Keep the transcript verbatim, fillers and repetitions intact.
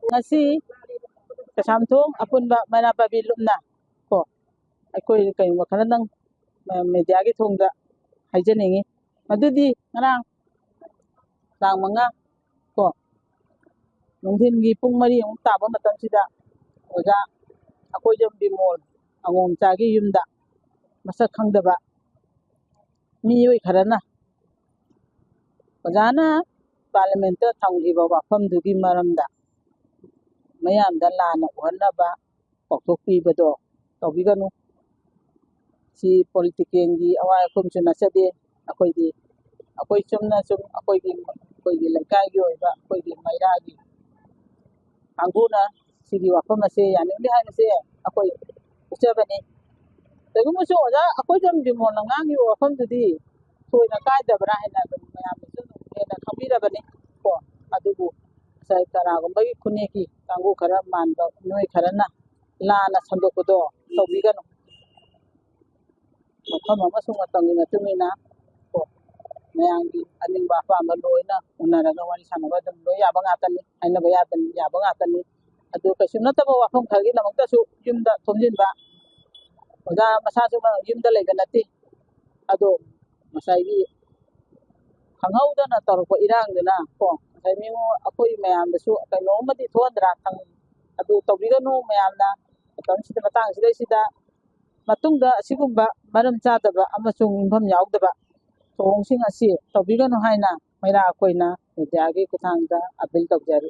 ꯉꯁꯤ ꯀꯩꯁꯥꯝꯊꯣꯡ ꯑꯄꯨꯟꯕ ꯃꯩꯔꯥ ꯄꯥꯏꯕꯤ ꯂꯨꯞꯅ ꯀꯣ, ꯑꯩꯈꯣꯏ ꯀꯩꯒꯨꯝꯕ ꯈꯔꯗꯪ ꯃꯦꯗꯤꯌꯥꯒꯤ ꯊꯣꯡꯗ ꯍꯥꯏꯖꯅꯤꯡꯉꯤ꯫ ꯃꯗꯨꯗꯤ ꯉꯔꯥꯡ ꯇꯥꯡ ꯃꯉꯥ ꯀꯣ, ꯅꯨꯡꯊꯤꯟꯒꯤ ꯄꯨꯡ ꯃꯔꯤꯃꯨꯛ ꯇꯥꯕ ꯃꯇꯝꯁꯤꯗ ꯑꯣꯖꯥ ꯑꯩꯈꯣꯏ ꯌꯨꯝ ꯕꯤꯃꯣꯜ ꯑꯉꯣꯝꯆꯥꯒꯤ ꯌꯨꯝꯗ ꯃꯁꯛ ꯈꯪꯗꯕ ꯃꯤꯑꯣꯏ ꯈꯔꯅ ꯑꯣꯖꯥꯅ ꯄꯥꯔꯂꯤꯌꯥꯃꯦꯟꯠꯇ ꯊꯝꯈꯤꯕ ꯋꯥꯐꯝꯗꯨꯒꯤ ꯃꯔꯝꯗ ꯃꯌꯥꯝꯗ ꯂꯥꯟꯅ ꯎꯍꯟꯅꯕ ꯄꯥꯎꯊꯣꯛꯄꯤꯕꯗꯣ ꯇꯧꯕꯤꯒꯅꯨ꯫ ꯁꯤ ꯄꯣꯂꯤꯇꯤꯀꯦꯜꯒꯤ ꯑꯋꯥꯏ ꯑꯈꯨꯝꯁꯨ ꯅꯠꯆꯗꯦ꯫ ꯑꯩꯈꯣꯏꯗꯤ ꯑꯩꯈꯣꯏ ꯆꯨꯝꯅ ꯁꯨꯝ ꯑꯩꯈꯣꯏꯒꯤ ꯑꯩꯈꯣꯏꯒꯤ ꯂꯩꯀꯥꯏꯒꯤ ꯑꯣꯏꯕ ꯑꯩꯈꯣꯏꯒꯤ ꯃꯩꯔꯥꯒꯤ ꯀꯥꯡꯕꯨꯅ ꯁꯤꯒꯤ ꯋꯥꯐꯝ ꯑꯁꯦ ꯌꯥꯅꯤꯡꯗꯦ ꯍꯥꯏꯕꯁꯦ ꯑꯩꯈꯣꯏ ꯎꯠꯆꯕꯅꯤ꯫ ꯀꯩꯒꯨꯝꯕꯁꯨ ꯑꯣꯖꯥ ꯑꯩꯈꯣꯏ ꯌꯨꯝ ꯕꯤꯃꯣꯜꯅ ꯉꯥꯡꯉꯤꯕ ꯋꯥꯐꯝꯗꯨꯗꯤ ꯊꯣꯏꯅ ꯀꯥꯏꯗꯕ꯭ꯔꯥ ꯍꯥꯏꯅ ꯑꯗꯨꯝ ꯃꯌꯥꯝꯅꯁꯨ ꯑꯗꯨꯝ ꯍꯦꯟꯅ ꯈꯪꯕꯤꯔꯕꯅꯤ ꯀꯣ꯫ ꯑꯗꯨꯕꯨ ꯉꯁꯥꯏ ꯀꯅꯥꯒꯨꯝꯕꯒꯤ ꯈꯨꯅꯦꯛꯀꯤ ꯀꯥꯡꯕꯨ ꯈꯔ ꯃꯥꯟꯕ ꯃꯤꯑꯣꯏ ꯈꯔꯅ ꯂꯥꯟꯅ ꯁꯟꯗꯣꯛꯄꯗꯣ ꯇꯧꯕꯤꯒꯅꯨ꯫ ꯃꯐꯝ ꯑꯃꯁꯨꯡ ꯃꯇꯝꯒꯤ ꯃꯇꯨꯡ ꯏꯟꯅ ꯀꯣ, ꯃꯌꯥꯝꯒꯤ ꯑꯅꯤꯡꯕ ꯑꯄꯥꯝꯕ ꯂꯣꯏꯅ ꯎꯅꯔꯒ ꯋꯥꯔꯤ ꯁꯥꯟꯅꯕ ꯑꯗꯨꯝ ꯂꯣꯏ ꯌꯥꯕ ꯉꯥꯛꯇꯅꯤ, ꯍꯥꯏꯅꯕ ꯌꯥꯗꯅꯤ, ꯌꯥꯕ ꯉꯥꯛꯇꯅꯤ꯫ ꯑꯗꯨ ꯀꯩꯁꯨ ꯅꯠꯇꯕ ꯋꯥꯐꯝ ꯈꯔꯒꯤꯗꯃꯛꯇꯁꯨ ꯌꯨꯝꯗ ꯊꯣꯝꯖꯤꯟꯕ, ꯑꯣꯖꯥ ꯃꯁꯥꯁꯨ ꯌꯨꯝꯗ ꯂꯩꯕ ꯅꯠꯇꯦ꯫ ꯑꯗꯣ ꯉꯁꯥꯏꯒꯤ ꯈꯪꯍꯧꯗꯅ ꯇꯧꯔꯛꯄ ꯏꯔꯥꯡꯗꯨꯅ ꯀꯣ, ꯉꯁꯥꯏ ꯃꯤꯉꯣꯟ ꯑꯩꯈꯣꯏ ꯃꯌꯥꯝꯗꯁꯨ ꯀꯩꯅꯣꯝꯃꯗꯤ ꯊꯣꯛꯍꯟꯗ꯭ꯔꯥ ꯈꯪ-, ꯑꯗꯨ ꯇꯧꯕꯤꯒꯅꯨ ꯃꯌꯥꯝꯅ꯫ ꯃꯇꯝꯁꯤꯗ, ꯃꯇꯥꯡꯁꯤꯗꯩꯁꯤꯗ ꯃꯇꯨꯡꯗ ꯑꯁꯤꯒꯨꯝꯕ ꯃꯔꯝ ꯆꯥꯗꯕ ꯑꯃꯁꯨꯡ ꯌꯨꯝꯐꯝ ꯌꯥꯎꯗꯕ ꯊꯧꯑꯣꯡꯁꯤꯡ ꯑꯁꯤ ꯇꯧꯕꯤꯒꯅꯨ ꯍꯥꯏꯅ ꯃꯩꯔꯥ ꯑꯩꯈꯣꯏꯅ ꯃꯦꯗꯤꯌꯥꯒꯤ ꯈꯨꯠꯊꯥꯡꯗ ꯑꯄꯤꯜ ꯇꯧꯖꯔꯤ꯫